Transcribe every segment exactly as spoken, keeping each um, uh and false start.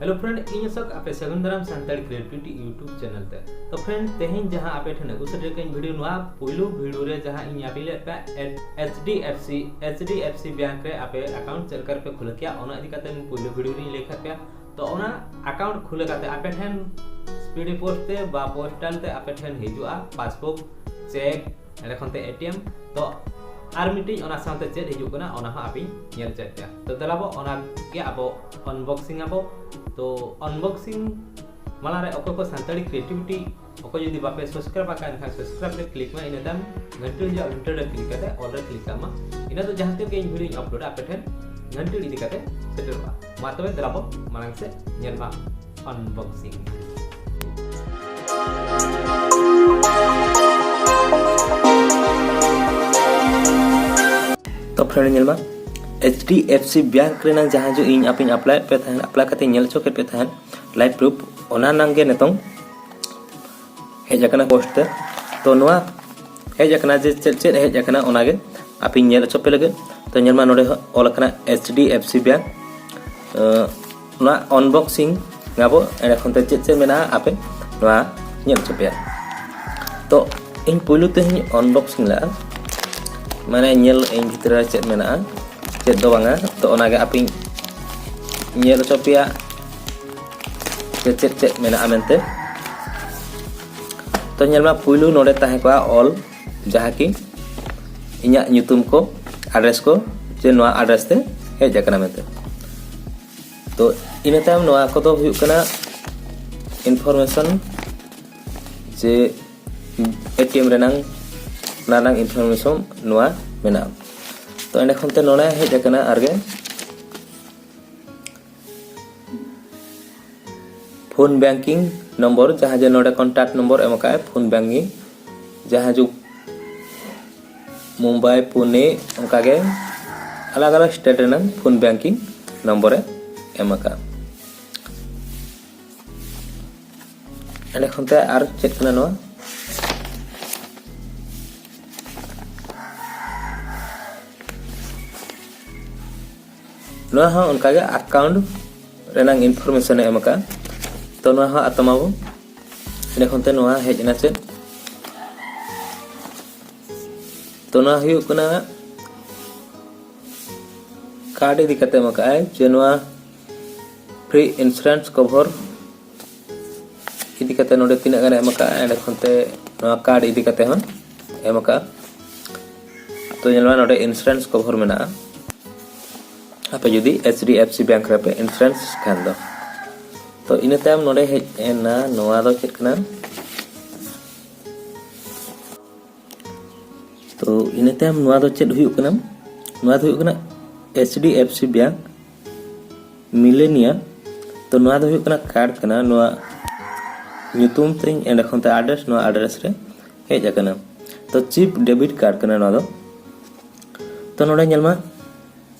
Hello friend, ᱤᱧ ᱚᱥᱳᱠ, ᱟᱯᱮ ᱥᱟᱹᱜᱩᱱ ᱫᱟᱨᱟᱢ ᱥᱟᱱᱛᱟᱲᱤ Creativity YouTube channel ᱛᱮ᱾ ᱛᱚ friend, ᱛᱮᱦᱮᱧ ᱡᱟᱦᱟᱸ ᱟᱯᱮ ᱴᱷᱮᱱ ᱟᱹᱜᱩ ᱥᱮᱴᱮᱨ ᱠᱟᱹᱧ video, ᱱᱚᱣᱟ ᱯᱩᱭᱞᱩ video ᱨᱮ ᱡᱟᱦᱟᱸ ᱤᱧ ᱟᱯᱮ ᱞᱮᱫ ᱯᱮ, H D F C, H D F C bank ᱨᱮ ᱟᱯᱮ account ᱪᱮᱫ ᱞᱮᱠᱟ ᱨᱮᱯᱮ ᱠᱷᱩᱞᱟᱹ ᱠᱮᱭᱟ, ᱚᱱᱟ ᱤᱫᱤ ᱠᱟᱛᱮ ᱯᱩᱭᱞᱩ video ᱨᱤᱧ ᱞᱟᱹᱭ ᱠᱟᱫ ᱯᱮᱭᱟ᱾ ᱛᱚ ᱚᱱᱟ account ᱠᱷᱩᱞᱟᱹ ᱠᱟᱛᱮ ᱟᱯᱮ ᱴᱷᱮᱱ speedy post ᱛᱮ ᱵᱟ postal ᱛᱮ ᱟᱯᱮ ᱴᱷᱮᱱ ᱦᱤᱡᱩᱜᱼᱟ passbook, cheque, ᱮᱸᱰᱮ ᱠᱷᱚᱱ ᱛᱮ ᱮ ᱴᱤ ᱮᱢ᱾ ᱛᱚ ᱟᱨ ᱢᱤᱫᱴᱤᱡ ᱚᱱᱟ ᱥᱟᱶᱛᱮ ᱪᱮᱫ ᱦᱤᱡᱩᱜ ᱠᱟᱱᱟ, ᱚᱱᱟ ᱦᱚᱸ ᱟᱯᱮᱧ ᱧᱮᱞ ᱦᱚᱪᱚᱭᱮᱫ ᱯᱮᱭᱟ᱾ ᱛᱚ ᱫᱮᱞᱟ ᱵᱚ, ᱚᱱᱟ ᱜᱮ ᱟᱵᱚ unboxing ᱟᱵᱚ᱾ ᱛᱚ unboxing ᱢᱟᱲᱟᱝ ᱨᱮ ᱚᱠᱚᱭ ᱠᱚ ᱥᱟᱱᱛᱟᱲᱤ Creativity, ᱚᱠᱚᱭ ᱡᱩᱫᱤ ᱵᱟᱯᱮ subscribe ᱟᱠᱟᱫ, ᱮᱱᱠᱷᱟᱱ subscribe ᱨᱮ click ᱢᱮ, ᱤᱱᱟᱹ ᱛᱟᱭᱚᱢ ᱜᱷᱟᱱᱴᱤ ᱦᱤᱡᱩᱜᱼᱟ, ᱜᱷᱟᱱᱴᱤ ᱨᱮ click ᱠᱟᱛᱮ all ᱨᱮ click ᱠᱟᱜ ᱢᱟ᱾ ᱤᱱᱟᱹ ᱫᱚ ᱡᱟᱦᱟᱸ ᱛᱤᱱ ᱜᱮ ᱤᱧ video ᱧ upload ᱟ, ᱟᱯᱮ ᱴᱷᱮᱱ ᱜᱷᱟᱱᱴᱤ ᱤᱫᱤ ᱠᱟᱛᱮ ᱥᱮᱴᱮᱨᱚᱜᱼᱟ᱾ ᱢᱟ ᱛᱚᱵᱮ ᱫᱮᱞᱟ ᱵᱚ ᱢᱟᱲᱟᱝ ᱥᱮᱫ ᱧᱮᱞ ᱢᱟ unboxing᱾ ᱛᱚ friend, ᱧᱮᱞ ᱢᱟ, H D F C bank ᱨᱮᱱᱟᱜ ᱡᱟᱦᱟᱸ ᱡᱚ ᱤᱧ ᱟᱯᱮᱧ apply ᱯᱮ ᱛᱟᱦᱮᱸᱱ, apply ᱠᱟᱛᱮ ᱧᱮᱞ ᱦᱚᱪᱚ ᱠᱮᱫ ᱯᱮ ᱛᱟᱦᱮᱸᱱ life proof, ᱚᱱᱟ ᱱᱟᱝ ᱜᱮ ᱱᱤᱛᱚᱝ ᱦᱮᱡ ᱟᱠᱟᱱᱟ post ᱛᱮ᱾ ᱛᱚ ᱱᱚᱣᱟ ᱦᱮᱡ ᱟᱠᱟᱱᱟ, ᱡᱮ ᱪᱮᱫ ᱪᱮᱫ ᱦᱮᱡ ᱟᱠᱟᱱᱟ, ᱚᱱᱟᱜᱮ ᱟᱯᱮᱧ ᱧᱮᱞ ᱦᱚᱪᱚ ᱯᱮ ᱞᱟᱹᱜᱤᱫ᱾ ᱛᱚ ᱧᱮᱞ ᱢᱟ, ᱱᱚᱰᱮ ᱦᱚᱸ ᱚᱞ ᱟᱠᱟᱱᱟ H D F C bank᱾ ᱟᱸ, ᱱᱚᱣᱟ unboxing ᱟᱵᱚ ᱮᱸᱰᱮ ᱠᱷᱚᱱ ᱛᱮ ᱪᱮᱫ ᱪᱮᱫ ᱢᱮᱱᱟᱜᱼᱟ, ᱟᱯᱮ ᱱᱚᱣᱟ ᱧᱮᱞ ᱦᱚᱪᱚ ᱯᱮᱭᱟ᱾ ᱛᱚ ᱤᱧ ᱯᱩᱭᱞᱩ ᱛᱮᱦᱚᱸᱧ unboxing ᱞᱮᱜᱼᱟ, ᱢᱟᱱᱮ ᱧᱮᱞ ᱤᱧ ᱵᱷᱤᱛᱨᱤ ᱨᱮ ᱪᱮᱫ ᱢᱮᱱᱟᱜᱼᱟ, ᱪᱮᱫ ᱫᱚ ᱵᱟᱝᱟ᱾ ᱛᱚ ᱚᱱᱟᱜᱮ ᱟᱯᱮᱧ ᱧᱮᱞ ᱦᱚᱪᱚ ᱯᱮᱭᱟ ᱡᱮ ᱪᱮᱫ ᱪᱮᱫ ᱢᱮᱱᱟᱜᱼᱟ ᱢᱮᱱᱛᱮ᱾ ᱛᱚ ᱧᱮᱞ ᱢᱟ, ᱯᱩᱭᱞᱩ ᱱᱚᱰᱮ ᱛᱟᱦᱮᱸ ᱠᱚᱜᱼᱟ ᱚᱞ, ᱡᱟᱦᱟᱸ ᱠᱤ ᱤᱧᱟᱹᱜ ᱧᱩᱛᱩᱢ ᱠᱚ, address ᱠᱚ, ᱡᱮ ᱱᱚᱣᱟ address ᱛᱮ ᱦᱮᱡ ᱟᱠᱟᱱᱟ ᱢᱮᱱᱛᱮ᱾ ᱛᱚ ᱤᱱᱟᱹ ᱛᱟᱭᱚᱢ ᱱᱚᱣᱟ ᱠᱚᱫᱚ ᱦᱩᱭᱩᱜ ᱠᱟᱱᱟ information, ᱡᱮ ᱮ ᱴᱤ ᱮᱢ ᱨᱮᱱᱟᱝ, ᱚᱱᱟ ᱨᱮᱱᱟᱝ information ᱱᱚᱣᱟ ᱢᱮᱱᱟᱜᱼᱟ᱾ ᱛᱚ ᱮᱸᱰᱮ ᱠᱷᱚᱱ ᱛᱮ ᱱᱚᱰᱮ ᱦᱮᱡ ᱟᱠᱟᱱᱟ ᱟᱨᱜᱮ phone banking number, ᱡᱟᱦᱟᱸ ᱡᱮ ᱱᱚᱰᱮ contact number ᱮᱢ ᱟᱠᱟᱫᱼᱟᱭ phone banking, ᱡᱟᱦᱟᱸ ᱡᱮ ᱢᱩᱢᱵᱟᱭ, ᱯᱩᱱᱮ, ᱚᱱᱠᱟᱜᱮ ᱟᱞᱟᱜᱽ ᱟᱞᱟᱜᱽ state ᱨᱮᱱᱟᱝ phone banking number ᱮ ᱮᱢ ᱟᱠᱟᱫᱼᱟ᱾ ᱮᱸᱰᱮ ᱠᱷᱚᱱ ᱛᱮ ᱟᱨ ᱪᱮᱫ ᱠᱟᱱᱟ ᱱᱚᱣᱟ? ᱱᱚᱣᱟ ᱦᱚᱸ ᱚᱱᱠᱟᱜᱮ account ᱨᱮᱱᱟᱝ information ᱮ ᱮᱢ ᱟᱠᱟᱫᱼᱟ᱾ ᱛᱚ ᱱᱚᱣᱟ ᱦᱚᱸ ᱟᱛᱟᱢᱟᱵᱚ᱾ ᱮᱸᱰᱮᱠᱷᱚᱱ ᱛᱮ ᱱᱚᱣᱟ ᱦᱮᱡ ᱮᱱᱟ ᱪᱮᱫ? ᱛᱚ ᱱᱚᱣᱟ ᱦᱩᱭᱩᱜ ᱠᱟᱱᱟ ᱠᱟᱨᱰ ᱤᱫᱤ ᱠᱟᱛᱮ ᱮᱢ ᱟᱠᱟᱫᱼᱟᱭ ᱡᱮ ᱱᱚᱣᱟ free insurance cover ᱤᱫᱤ ᱠᱟᱛᱮ ᱱᱚᱰᱮ ᱛᱤᱱᱟᱹᱜ ᱜᱟᱱᱮ ᱮᱢ ᱟᱠᱟᱫᱼᱟ᱾ ᱮᱸᱰᱮᱠᱷᱚᱱ ᱛᱮ ᱱᱚᱣᱟ ᱠᱟᱨᱰ ᱤᱫᱤ ᱠᱟᱛᱮ ᱦᱚᱸ ᱮᱢ ᱟᱠᱟᱫᱼᱟ᱾ ᱛᱚ ᱧᱮᱞ ᱢᱮ, ᱱᱚᱰᱮ insurance cover ᱢᱮᱱᱟᱜᱼᱟ᱾ ᱟᱯᱮ ᱡᱩᱫᱤ H D F C bank ᱨᱮᱯᱮ insurance ᱠᱷᱟᱱ ᱫᱚ᱾ ᱛᱚ ᱤᱱᱟᱹ ᱛᱟᱭᱚᱢ ᱱᱚᱰᱮ ᱦᱮᱡ ᱮᱱᱟ, ᱱᱚᱣᱟ ᱫᱚ ᱪᱮᱫ ᱠᱟᱱᱟ? ᱛᱚ ᱤᱱᱟᱹ ᱛᱟᱭᱚᱢ ᱱᱚᱣᱟ ᱫᱚ ᱪᱮᱫ ᱦᱩᱭᱩᱜ ᱠᱟᱱᱟ? ᱱᱚᱣᱟ ᱫᱚ ᱦᱩᱭᱩᱜ ᱠᱟᱱᱟ H D F C bank Millennia᱾ ᱛᱚ ᱱᱚᱣᱟ ᱫᱚ ᱦᱩᱭᱩᱜ ᱠᱟᱱᱟ ᱠᱟᱨᱰ ᱠᱟᱱᱟ, ᱱᱚᱣᱟ ᱧᱩᱛᱩᱢ ᱛᱤᱧ, ᱮᱸᱰᱮ ᱠᱷᱚᱱ ᱛᱮ address, ᱱᱚᱣᱟ address ᱨᱮ ᱦᱮᱡ ᱟᱠᱟᱱᱟ᱾ ᱛᱚ chip debit card ᱠᱟᱱᱟ ᱱᱚᱣᱟ ᱫᱚ᱾ ᱛᱚ ᱱᱚᱰᱮ ᱧᱮᱞ ᱢᱟ,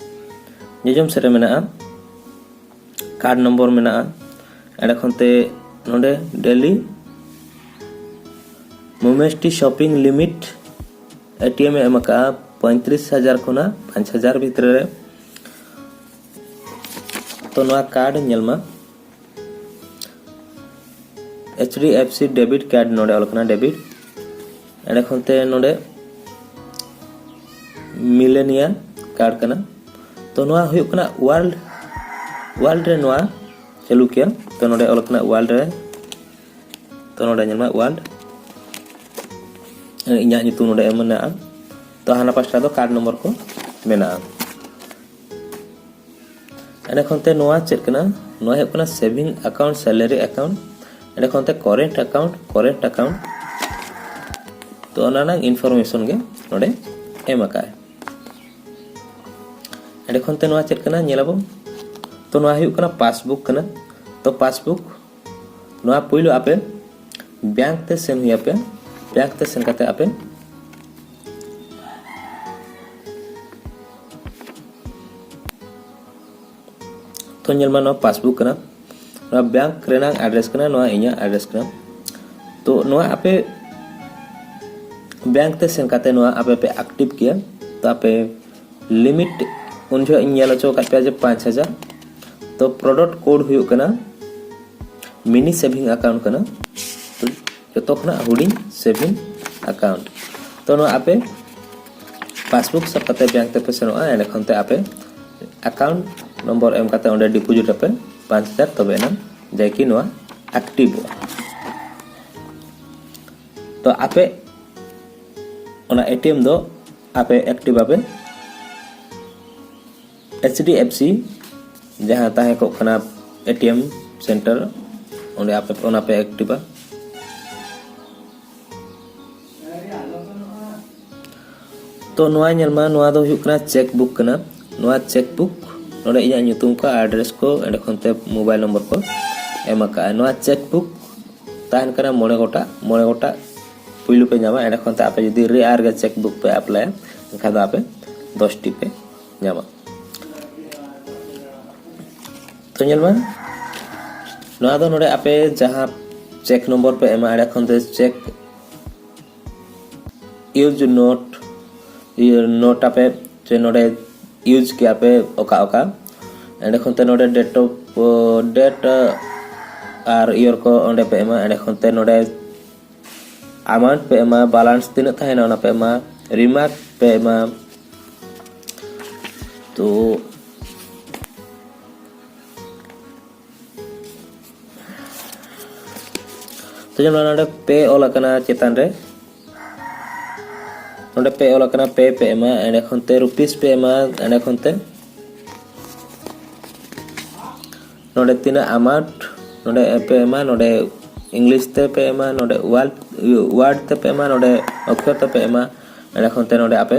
ᱡᱚᱡᱚᱢ ᱥᱮᱫ ᱨᱮ ᱢᱮᱱᱟᱜᱼᱟ ᱠᱟᱨᱰ ᱱᱚᱢᱵᱚᱨ ᱢᱮᱱᱟᱜᱼᱟ᱾ ᱮᱸᱰᱮ ᱠᱷᱚᱱ ᱛᱮ ᱱᱚᱰᱮ daily monthly shopping limit A T M ᱮ ᱮᱢ ᱟᱠᱟᱫᱼᱟ ᱯᱚᱸᱭᱛᱨᱤᱥ ᱦᱟᱡᱟᱨ ᱠᱷᱚᱱᱟᱜ ᱯᱟᱸᱪ ᱦᱟᱡᱟᱨ ᱵᱷᱤᱛᱨᱤ ᱨᱮ᱾ ᱛᱚ ᱱᱚᱣᱟ ᱠᱟᱨᱰ ᱧᱮᱞ ᱢᱟ, H D F C debit card ᱱᱚᱰᱮ ᱚᱞ ᱠᱟᱱᱟ, debit᱾ ᱮᱸᱰᱮ ᱠᱷᱚᱱ ᱛᱮ ᱱᱚᱰᱮ Millennia card ᱠᱟᱱᱟ᱾ ᱛᱚ ᱱᱚᱣᱟ ᱦᱩᱭᱩᱜ ᱠᱟᱱᱟ world, world ᱨᱮ ᱱᱚᱣᱟ ᱪᱟᱹᱞᱩ ᱠᱮᱭᱟ᱾ ᱛᱚ ᱱᱚᱰᱮ ᱚᱞ ᱠᱟᱱᱟ world ᱨᱮ᱾ ᱛᱚ ᱱᱚᱰᱮ ᱧᱮᱞ ᱢᱮ world, ᱤᱧᱟᱹᱜ ᱧᱩᱛᱩᱢ ᱱᱚᱰᱮ ᱮᱢ ᱢᱮᱱᱟᱜᱼᱟ᱾ ᱛᱚ ᱦᱟᱱᱟ ᱯᱟᱥᱴᱟ ᱫᱚ ᱠᱟᱨᱰ ᱱᱚᱢᱵᱚᱨ ᱠᱚ ᱢᱮᱱᱟᱜᱼᱟ᱾ ᱮᱸᱰᱮ ᱠᱷᱚᱱ ᱛᱮ ᱱᱚᱣᱟ ᱪᱮᱫ ᱠᱟᱱᱟ? ᱱᱚᱣᱟ ᱦᱩᱭᱩᱜ ᱠᱟᱱᱟ saving account, salary account᱾ ᱮᱸᱰᱮ ᱠᱷᱚᱱ ᱛᱮ current account, current account᱾ ᱛᱚ ᱚᱱᱟ ᱨᱮᱱᱟᱜ information ᱜᱮ ᱱᱚᱰᱮ ᱮᱢ ᱟᱠᱟᱫᱼᱟᱭ᱾ ᱮᱸᱰᱮ ᱠᱷᱚᱱ ᱛᱮ ᱱᱚᱣᱟ ᱪᱮᱫ ᱠᱟᱱᱟ? ᱧᱮᱞ ᱟᱵᱚ᱾ ᱛᱚ ᱱᱚᱣᱟ ᱦᱩᱭᱩᱜ ᱠᱟᱱᱟ passbook ᱠᱟᱱᱟ᱾ ᱛᱚ passbook ᱱᱚᱣᱟ ᱯᱩᱭᱞᱩ ᱟᱯᱮ bank ᱛᱮ ᱥᱮᱱ ᱦᱩᱭ ᱟᱯᱮᱭᱟ᱾ Bank ᱛᱮ ᱥᱮᱱ ᱠᱟᱛᱮ ᱟᱯᱮ ᱛᱚ ᱧᱮᱞ ᱢᱟ, ᱱᱚᱣᱟ passbook ᱠᱟᱱᱟ, ᱱᱚᱣᱟ bank ᱨᱮᱱᱟᱜ address ᱠᱟᱱᱟ, ᱱᱚᱣᱟ ᱤᱧᱟᱹᱜ address ᱠᱟᱱᱟ᱾ ᱛᱚ ᱱᱚᱣᱟ ᱟᱯᱮ bank ᱛᱮ ᱥᱮᱱ ᱠᱟᱛᱮ ᱱᱚᱣᱟ ᱟᱯᱮ ᱯᱮ active ᱠᱮᱭᱟ᱾ ᱛᱚ ᱟᱯᱮ limit ᱩᱱ ᱡᱚᱦᱚᱜ ᱤᱧ ᱧᱮᱞ ᱦᱚᱪᱚ ᱟᱠᱟᱫ ᱯᱮᱭᱟ ᱡᱮ ᱯᱟᱸᱪ ᱦᱟᱡᱟᱨ᱾ ᱛᱚ ᱯᱨᱚᱰᱟᱠᱴ ᱠᱳᱰ ᱦᱩᱭᱩᱜ ᱠᱟᱱᱟ ᱢᱤᱱᱤ ᱥᱮᱵᱷᱤᱝ ᱟᱠᱟᱣᱩᱱᱴ ᱠᱟᱱᱟ, ᱛᱚ ᱡᱚᱛᱚ ᱠᱷᱚᱱᱟᱜ ᱦᱩᱰᱤᱧ ᱥᱮᱵᱷᱤᱝ ᱟᱠᱟᱣᱩᱱᱴ᱾ ᱛᱚ ᱱᱚᱣᱟ ᱟᱯᱮ ᱯᱟᱥᱵᱩᱠ ᱥᱟᱵ ᱠᱟᱛᱮ ᱵᱮᱝᱠ ᱛᱮᱯᱮ ᱥᱮᱱᱚᱜᱼᱟ, ᱮᱸᱰᱮ ᱠᱷᱚᱱ ᱛᱮ ᱟᱯᱮ ᱟᱠᱟᱣᱩᱱᱴ ᱱᱚᱢᱵᱚᱨ ᱮᱢ ᱠᱟᱛᱮ ᱚᱸᱰᱮ ᱰᱤᱯᱚᱡᱤᱴ ᱟᱯᱮ ᱯᱟᱸᱪ ᱦᱟᱡᱟᱨ, ᱛᱚᱵᱮ ᱮᱱᱟᱝ ᱡᱟᱭᱠᱤ ᱱᱚᱣᱟ ᱮᱠᱴᱤᱵᱷᱚᱜᱼᱟ᱾ ᱛᱚ ᱟᱯᱮ ᱚᱱᱟ ᱮᱴᱤᱮᱢ ᱫᱚ ᱟᱯᱮ ᱮᱠᱴᱤᱵᱷ ᱟᱯᱮ ᱮᱭᱤᱪ ᱰᱤ ᱮᱯᱷ ᱥᱤ ᱡᱟᱦᱟᱸ ᱛᱟᱦᱮᱸ ᱠᱚᱜ ᱠᱟᱱᱟ ᱮᱴᱤᱮᱢ ᱥᱮᱱᱴᱟᱨ, ᱚᱸᱰᱮ ᱟᱯᱮ ᱚᱱᱟ ᱯᱮ ᱮᱠᱴᱤᱵᱷᱟ᱾ ᱛᱚ ᱱᱚᱣᱟ ᱧᱮᱞ ᱢᱟ, ᱱᱚᱣᱟ ᱫᱚ ᱦᱩᱭᱩᱜ ᱠᱟᱱᱟ ᱪᱮᱠ ᱵᱩᱠ ᱠᱟᱱᱟ᱾ ᱱᱚᱣᱟ ᱪᱮᱠ ᱵᱩᱠ ᱱᱚᱰᱮ ᱤᱧᱟᱹᱜ ᱧᱩᱛᱩᱢ ᱠᱚ, ᱮᱰᱨᱮᱥ ᱠᱚ, ᱮᱸᱰᱮ ᱠᱷᱚᱱ ᱛᱮ ᱢᱳᱵᱟᱭᱤᱞ ᱱᱚᱢᱵᱚᱨ ᱠᱚ ᱮᱢ ᱟᱠᱟᱫᱼᱟ᱾ ᱱᱚᱣᱟ ᱪᱮᱠ ᱵᱩᱠ ᱛᱟᱦᱮᱱ ᱠᱟᱱᱟ ᱢᱚᱬᱮ ᱜᱚᱴᱟᱜ, ᱢᱚᱬᱮ ᱜᱚᱴᱟᱜ ᱯᱩᱭᱞᱩ ᱯᱮ ᱧᱟᱢᱟ᱾ ᱮᱸᱰᱮ ᱠᱷᱚᱱ ᱛᱮ ᱟᱯᱮ ᱡᱩᱫᱤ ᱨᱮᱭᱟᱨ ᱜᱮ ᱪᱮᱠ ᱵᱩᱠ ᱯᱮ ᱮᱯᱞᱟᱭᱟ, ᱮᱱᱠᱷᱟᱱ ᱫᱚ ᱟᱯᱮ ᱫᱚᱥ ᱴᱤ ᱯᱮ ᱧᱟᱢᱟ᱾ ᱛᱚ ᱧᱮᱞ ᱢᱮ, ᱱᱚᱣᱟ ᱫᱚ ᱱᱚᱰᱮ ᱟᱯᱮ ᱡᱟᱦᱟᱸ ᱪᱮᱠ ᱱᱚᱢᱵᱚᱨ ᱯᱮ ᱮᱢᱟ, ᱮᱸᱰᱮ ᱠᱷᱚᱱ ᱛᱮ ᱪᱮᱠ ᱤᱭᱩᱡᱽ ᱱᱳᱴ, ᱤᱭᱟᱹ ᱱᱳᱴ ᱟᱯᱮ ᱥᱮ ᱱᱚᱰᱮ ᱤᱭᱩᱡᱽ ᱠᱮᱜᱼᱟ ᱯᱮ ᱚᱠᱟ ᱚᱠᱟ, ᱮᱸᱰᱮ ᱠᱷᱚᱱ ᱛᱮ ᱱᱚᱰᱮ date of, date R year ᱠᱚ ᱚᱸᱰᱮ ᱯᱮ ᱮᱢᱟ᱾ ᱮᱸᱰᱮ ᱠᱷᱚᱱ ᱛᱮ ᱱᱚᱰᱮ ᱟᱢᱟᱣᱩᱱᱴ ᱯᱮ ᱮᱢᱟ, ᱵᱟᱞᱟᱱᱥ ᱛᱤᱱᱟᱹᱜ ᱛᱟᱦᱮᱱᱟ ᱚᱱᱟ ᱯᱮ ᱮᱢᱟ, ᱨᱤᱢᱟᱨᱠ ᱯᱮ ᱮᱢᱟ᱾ ᱛᱚ ᱛᱚ ᱡᱮᱢᱚᱱ ᱱᱚᱰᱮ ᱯᱮ ᱚᱞ ᱟᱠᱟᱱᱟ ᱪᱮᱛᱟᱱ ᱨᱮ, ᱱᱚᱰᱮ ᱯᱮ ᱚᱞ ᱟᱠᱟᱱᱟ, ᱯᱮ ᱯᱮ ᱮᱢᱟ, ᱮᱸᱰᱮ ᱠᱷᱚᱱ ᱛᱮ ᱨᱩᱯᱤᱥ ᱯᱮ ᱮᱢᱟ, ᱮᱸᱰᱮ ᱠᱷᱚᱱ ᱛᱮ ᱱᱚᱰᱮ ᱛᱤᱱᱟᱹᱜ ᱟᱢᱟᱣᱩᱱᱴ ᱱᱚᱰᱮ ᱯᱮ ᱮᱢᱟ, ᱱᱚᱰᱮ ᱤᱝᱞᱤᱥ ᱛᱮ ᱯᱮ ᱮᱢᱟ, ᱱᱚᱰᱮ ᱣᱟᱨᱰ, ᱣᱟᱨᱰ ᱛᱮ ᱯᱮ ᱮᱢᱟ, ᱱᱚᱰᱮ ᱚᱠᱠᱷᱚᱨ ᱛᱮ ᱯᱮ ᱮᱢᱟ, ᱮᱸᱰᱮ ᱠᱷᱚᱱ ᱛᱮ ᱱᱚᱰᱮ ᱟᱯᱮ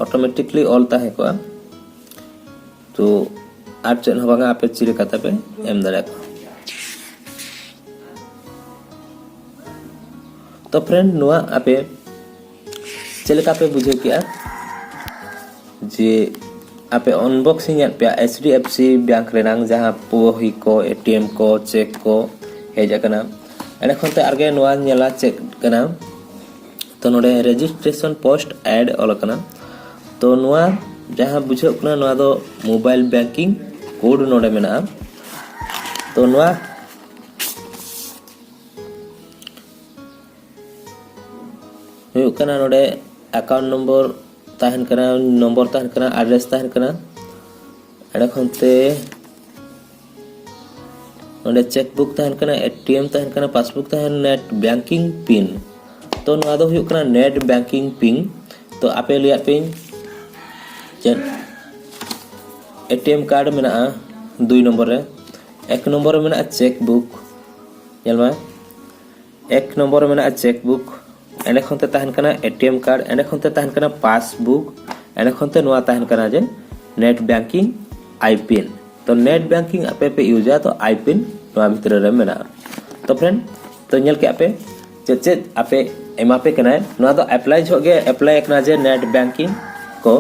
ᱚᱴᱳᱢᱮᱴᱤᱠᱞᱤ ᱚᱞ ᱛᱟᱦᱮᱸ ᱠᱚᱜᱼᱟ᱾ ᱛᱚ ᱟᱨ ᱪᱮᱫ ᱦᱚᱸ ᱵᱟᱝᱟ, ᱟᱯᱮ ᱪᱮᱫ ᱞᱮᱠᱟ ᱛᱮᱯᱮ ᱮᱢ ᱫᱟᱲᱮᱭᱟᱜᱼᱟ᱾ ᱛᱚ ᱯᱷᱨᱮᱱᱰ, ᱱᱚᱣᱟ ᱟᱯᱮ ᱪᱮᱫ ᱞᱮᱠᱟ ᱯᱮ ᱵᱩᱡᱷᱟᱹᱣ ᱠᱮᱜᱼᱟ ᱡᱮ ᱟᱯᱮ ᱟᱱᱵᱚᱠᱥᱤᱝ ᱮᱫ ᱯᱮᱭᱟ H D F C bank ᱨᱮᱱᱟᱝ ᱡᱟᱦᱟᱸ ᱵᱚᱦᱤ ᱠᱚ, ᱮ ᱴᱤ ᱮᱢ ᱠᱚ, ᱪᱮᱠ ᱠᱚ ᱦᱮᱡ ᱟᱠᱟᱱᱟ, ᱮᱸᱰᱮ ᱠᱷᱚᱱ ᱛᱮ ᱟᱨᱜᱮ ᱱᱚᱣᱟ ᱧᱮᱞᱟ ᱪᱮᱫ ᱠᱟᱱᱟ᱾ ᱛᱚ ᱱᱚᱰᱮ ᱨᱮᱡᱤᱥᱴᱨᱮᱥᱚᱱ ᱯᱳᱥᱴ ᱮᱰ ᱚᱞ ᱟᱠᱟᱱᱟ᱾ ᱛᱚ ᱱᱚᱣᱟ ᱡᱟᱦᱟᱸ ᱵᱩᱡᱷᱟᱹᱜ ᱠᱟᱱᱟ, ᱱᱚᱣᱟ ᱫᱚ ᱢᱳᱵᱟᱭᱤᱞ ᱵᱮᱝᱠᱤᱝ ᱠᱳᱰ ᱱᱚᱰᱮ ᱢᱮᱱᱟᱜᱼᱟ᱾ ᱛᱚ ᱱᱚᱣᱟ ᱦᱩᱭᱩᱜ ᱠᱟᱱᱟ ᱱᱚᱰᱮ ᱮᱠᱟᱣᱩᱱᱴ ᱱᱚᱢᱵᱚᱨ ᱛᱟᱦᱮᱱ ᱠᱟᱱᱟ, ᱱᱚᱢᱵᱚᱨ ᱛᱟᱦᱮᱱ ᱠᱟᱱᱟ, ᱮᱰᱨᱮᱥ ᱛᱟᱦᱮᱱ ᱠᱟᱱᱟ, ᱮᱸᱰᱮ ᱠᱷᱚᱱ ᱛᱮ ᱱᱚᱰᱮ ᱪᱮᱠ ᱵᱩᱠ ᱛᱟᱦᱮᱱ ᱠᱟᱱᱟ, ᱮ ᱴᱤ ᱮᱢ ᱛᱟᱦᱮᱱ ᱠᱟᱱᱟ, ᱯᱟᱥᱵᱩᱠ ᱛᱟᱦᱮᱱ, ᱱᱮᱴ ᱵᱮᱝᱠᱤᱝ ᱯᱤᱱ᱾ ᱛᱚ ᱱᱚᱣᱟ ᱫᱚ ᱦᱩᱭᱩᱜ ᱠᱟᱱᱟ ᱱᱮᱴ ᱵᱮᱝᱠᱤᱝ ᱯᱤᱱ᱾ ᱛᱚ ᱟᱯᱮ ᱞᱟᱹᱭᱟᱫ ᱯᱮᱧ ᱪᱮᱫ ᱮ ᱴᱤ ᱮᱢ ᱠᱟᱨᱰ ᱢᱮᱱᱟᱜᱼᱟ ᱫᱩᱭ ᱱᱚᱢᱵᱚᱨ ᱨᱮ, ᱮᱠ ᱱᱚᱢᱵᱚᱨ ᱨᱮ ᱢᱮᱱᱟᱜᱼᱟ ᱪᱮᱠ ᱵᱩᱠ᱾ ᱧᱮᱞ ᱢᱮ, ᱮᱠ ᱱᱚᱢᱵᱚᱨ ᱨᱮ ᱢᱮᱱᱟᱜᱼᱟ ᱪᱮᱠ ᱵᱩᱠ, ᱮᱸᱰᱮ ᱠᱷᱚᱱ ᱛᱮ ᱛᱟᱦᱮᱱ ᱠᱟᱱᱟ ᱮ ᱴᱤ ᱮᱢ ᱠᱟᱨᱰ, ᱮᱸᱰᱮ ᱠᱷᱚᱱ ᱛᱮ ᱛᱟᱦᱮᱱ ᱠᱟᱱᱟ ᱯᱟᱥᱵᱩᱠ, ᱮᱸᱰᱮ ᱠᱷᱚᱱ ᱛᱮ ᱱᱚᱣᱟ ᱛᱟᱦᱮᱱ ᱠᱟᱱᱟ ᱡᱮ ᱱᱮᱴ ᱵᱮᱝᱠᱤᱝ ᱟᱭ ᱯᱤᱱ᱾ ᱛᱚ ᱱᱮᱴ ᱵᱮᱝᱠᱤᱝ ᱟᱯᱮ ᱯᱮ ᱤᱭᱩᱡᱟ, ᱛᱚ ᱟᱭ ᱯᱤᱱ ᱱᱚᱣᱟ ᱵᱷᱤᱛᱨᱤ ᱨᱮ ᱢᱮᱱᱟᱜᱼᱟ᱾ ᱛᱚ ᱯᱷᱨᱮᱱᱰ, ᱛᱚ ᱧᱮᱞ ᱠᱮᱫ ᱯᱮ ᱪᱮᱫ ᱪᱮᱫ ᱟᱯᱮ ᱮᱢᱟ ᱯᱮ ᱠᱟᱱᱟᱭ᱾ ᱱᱚᱣᱟ ᱫᱚ ᱮᱯᱞᱟᱭ ᱡᱚᱦᱚᱜ ᱜᱮ ᱮᱯᱞᱟᱭ ᱠᱟᱱᱟ ᱡᱮ ᱱᱮᱴ ᱵᱮᱝᱠᱤᱝ ᱠᱚ,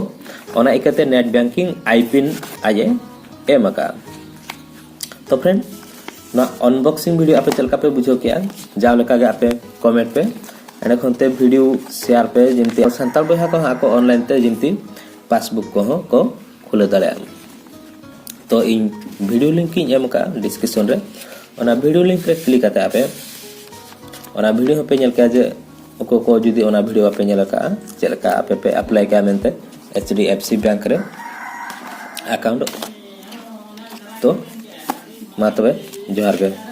ᱚᱱᱟ ᱤᱠᱟᱹᱛᱮ ᱱᱮᱴ ᱵᱮᱝᱠᱤᱝ ᱟᱭ ᱯᱤᱱ ᱟᱡ ᱮ ᱮᱢ ᱟᱠᱟᱫᱼᱟ᱾ ᱛᱚ ᱯᱷᱨᱮᱱᱰ, ᱱᱚᱣᱟ ᱟᱱᱵᱚᱠᱥᱤᱝ ᱵᱷᱤᱰᱤᱭᱳ ᱟᱯᱮ ᱪᱮᱫ ᱞᱮᱠᱟ ᱯᱮ ᱵᱩᱡᱷᱟᱹᱣ ᱠᱮᱜᱼᱟ? ᱡᱟᱣ ᱞᱮᱠᱟ ᱜᱮ ᱟᱯᱮ ᱠᱚᱢᱮᱱᱴ ᱯᱮ, ᱮᱸᱰᱮ ᱠᱷᱚᱱ ᱛᱮ ᱵᱷᱤᱰᱤᱭᱳ ᱥᱮᱭᱟᱨ ᱯᱮ, ᱡᱮᱢᱛᱤ ᱥᱟᱱᱛᱟᱲ ᱵᱚᱭᱦᱟ ᱠᱚᱦᱚᱸ ᱟᱠᱚ ᱚᱱᱞᱟᱭᱤᱱ ᱛᱮ ᱡᱮᱢᱛᱤ ᱯᱟᱥᱵᱩᱠ ᱠᱚᱦᱚᱸ ᱠᱚ ᱠᱷᱩᱞᱟᱹᱣ ᱫᱟᱲᱮᱭᱟᱜᱼᱟ᱾ ᱛᱚ ᱤᱧ ᱵᱷᱤᱰᱤᱭᱳ ᱞᱤᱝᱠ ᱤᱧ ᱮᱢ ᱟᱠᱟᱫᱼᱟ ᱰᱤᱥᱠᱨᱤᱯᱥᱚᱱ ᱨᱮ, ᱚᱱᱟ ᱵᱷᱤᱰᱤᱭᱳ ᱞᱤᱝᱠ ᱨᱮ ᱠᱞᱤᱠ ᱠᱟᱛᱮ ᱟᱯᱮ ᱚᱱᱟ ᱵᱷᱤᱰᱤᱭᱳ ᱦᱚᱸᱯᱮ ᱧᱮᱞ ᱠᱮᱜᱼᱟ ᱡᱮ ᱚᱠᱚᱭ ᱠᱚ ᱡᱩᱫᱤ ᱚᱱᱟ ᱵᱷᱤᱰᱤᱭᱳ ᱵᱟᱯᱮ ᱧᱮᱞ ᱟᱠᱟᱫᱼᱟ ᱪᱮᱫ ᱞᱮᱠᱟ ᱟᱯᱮ ᱯᱮ ᱮᱯᱞᱟᱭ ᱠᱮᱜᱼᱟ ᱢᱮᱱᱛᱮ H D F C bank ᱨᱮ ᱮᱠᱟᱣᱩᱱᱴ᱾ ᱛᱚ ᱢᱟ ᱛᱚᱵᱮ ᱡᱚᱦᱟᱨ ᱜᱮ᱾